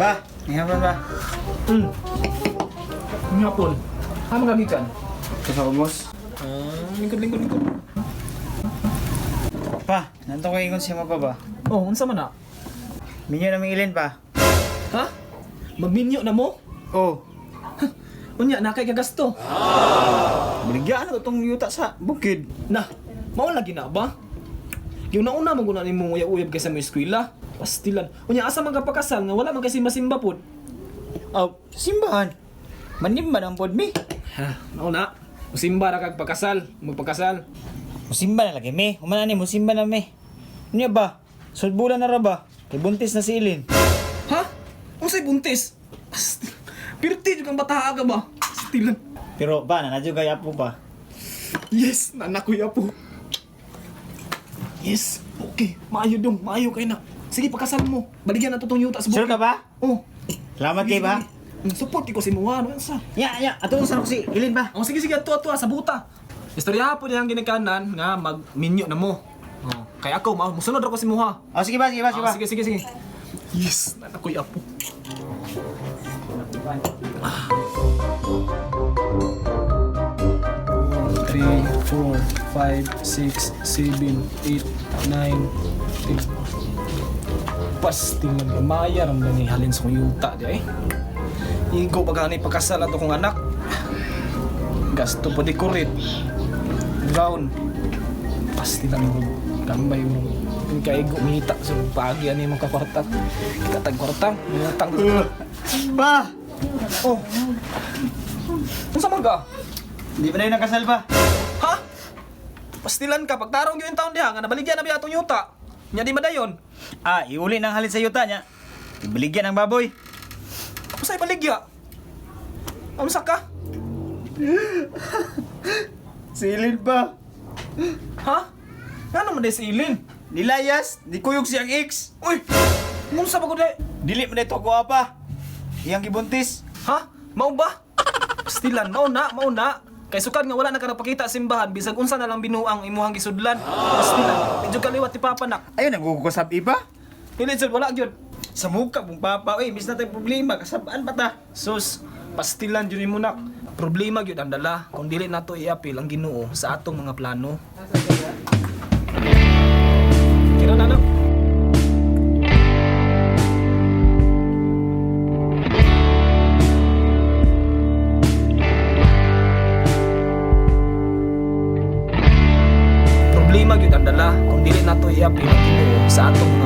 Ba, ngihapon ba? Ngapon. Ha mga gikan? Sa ubos. Ah, lingkod, lingkod, lingkod. Pa, nanto ko ingon siya pa ba? Oh, unsa man na? Minyo na ilin pa. Ha? Magminyo na mo? Oh, Unya na kay kagasto. baligyan na itong yuta sa bukid. Na, mao lagi na ba? Yung nauna man guna nimo uyab-uyab kaysa mo eskwela. Pastilan. Unya asa man ka pakasal nga wala man kay simba-simba pod. Oh, simbahan. Manimba na ang pod mi. Ha, mao na. Musimba ra kag pakasal, magpakasal. Musimba na lagi mi. Humana ni musimba na mi. Unya ba? Sulbulan na ra ba? Kay buntis na si Ilin. Ha? Unsay buntis? Pastil. Pirti jud kang bataa ka ba? Pastilan. Pero ba, nanadyo kay apo pa. Yes, nanakoy apo. Yes, okay. Maayo dong, maayo kay na. Sige, pakasal mo. Baligyan na to tong yuta sa Sure ka ba? Oh. Salamat kay ba? Support ko si Muha, ano sa? Ya, ya, ato sa si Ilin ba? Oh, sige, sige, ato, ato, sa buta. Istorya po niyang ginikanan nga magminyo na mo. Oh, kay ako, musunod ako si Muha. Oh, sige ba, sige ba, sige ba. Ah, sige, sige, sige. Yes, nanakoy apo. Three, four, five, six, seven, eight, nine, 10. Pasti magmaya ramdan ni halin sa kong yuta di ay. Igo pa gani pagkasal ato kong anak. Gasto pa decorate. Gown. Pasti lang mo gambay mo. Kay gumita sa pagi ani mo kakwarta. Kita tag kwarta, utang. Ba! Oh. Unsa man ka? Di pa na yun nakasal ba? Ha? Pastilan ka pagtarong gyud taon diha nga nabaligya na biya atong yuta. Nya di madayon. Ah, iuli ng halin sa yuta niya. Ibaligyan ang baboy. Unsay baligya? Unsa ka? Si Ilin ba? Ha? Ngano man day si Ilin? Nilayas, ni kuyog siyang ex. Uy! Unsa ba ko day? Dili man ito ko pa. Iyang gibuntis. Ha? Mao ba? Pastilan, mao na, mao na. Kay sukad nga wala na ka napakita sa simbahan bisag unsa na lang binuang imuhang gisudlan. Pastilan, medyo kaliwat ni Papa nak. Ayun, nagugusap iba. Dili jud wala gyud. Sa muka pong papa, uy, miss na tayo problema, kasabaan pa ta. Sus, pastilan jud nimo nak. Problema gyud ang dala kung dili nato iapil ang Ginoo sa atong mga plano. Kira na na. Problema gyud ang dala kung dili nato iapil ang Ginoo sa atong